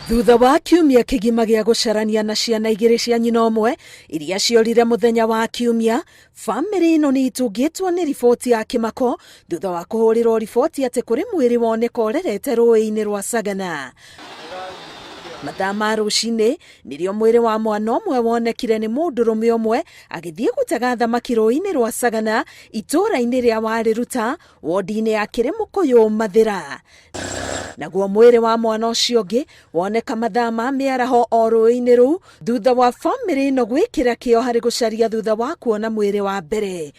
Thutha wa kiumia kĩgima gĩa gũcarania na ciana igĩrĩ cia nyina ũmwe iria ciorire mũthenya wa kiumia, bamĩrĩ ĩno nĩ itũngĩtwo nĩ riboti ya kĩmako thutha wa kũhũrĩrwo riboti atĩ kũrĩ mwĩrĩ woneka ũrerete rũĩ-inĩ rwa Sagana. Mathaa ma rũcinĩ nĩrĩo mwĩrĩ wa mwana ũmwe wonekire nĩ mũndũrũme ũmwe agĩthiĩ gũtega thamaki rũĩ-inĩ rwa Sagana itũũra-inĩ rĩa Warĩruta wodi-inĩ ya Kĩrĩmũkũyũ Mathĩra. Naguo mwĩrĩ wa mwana ũcio ũngĩ woneka mathaa ma mĩaraho o rũĩ-inĩ rũu thutha wa bamĩrĩ ĩno gwĩkĩra kĩo harĩ gũcaria thutha wa kuona mwĩrĩ wa mbere.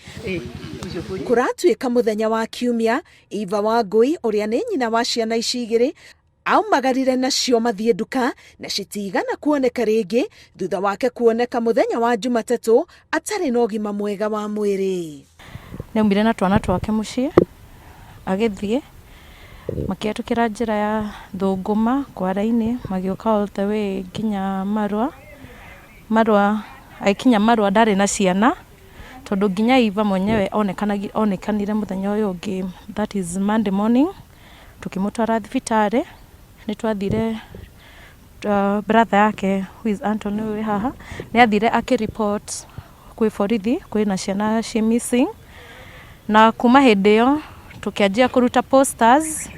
Kũratuĩka mũthenya wa Kiumia, Eva Wangũi ũrĩa nĩ nyina wa ciana ici igĩrĩ aumagarire nacio mathiĩ nduka na citiigana kuoneka rĩngĩ thutha wake kuoneka mũthenya wa Jumatatũ atarĩ na ũgima mwega wa mwĩrĩ. Nĩaumire na twana twake mũciĩ agĩthiĩ makĩhetũkĩra njĩra ya Thũngũma Kware-inĩ magĩũka all the way nginya Marua. Marua agĩkinya Marua ndarĩ na ciana tondũ nginya Eva mwenyewe onekanire mũthenya ũyũ ũngĩ that is Monday morning. Tũkĩmũtwara thibitarĩ, nĩ twathire brother yake who is Anton ũyũ wĩ haha, nĩ athire akĩ report kwĩ borithi kwĩna ciana ciĩ missing, na kuma hĩndĩ ĩyo tũkĩanjia kũruta posters.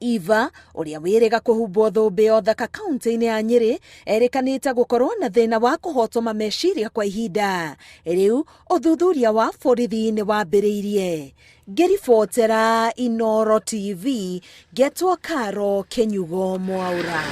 Eva ũrĩa wĩrĩga kũhumbwo thũmbĩ ya ũthaka kaunti-inĩ ya Nyĩrĩ erĩkanĩte gũkorwo na thĩna wa kũhotoma meciria kwa ihinda rĩu ũthuthuria wa borithi nĩ wambĩrĩirie. Ngĩribotera Inooro TV ngetwo Karo Kĩnyugo Mwaũra.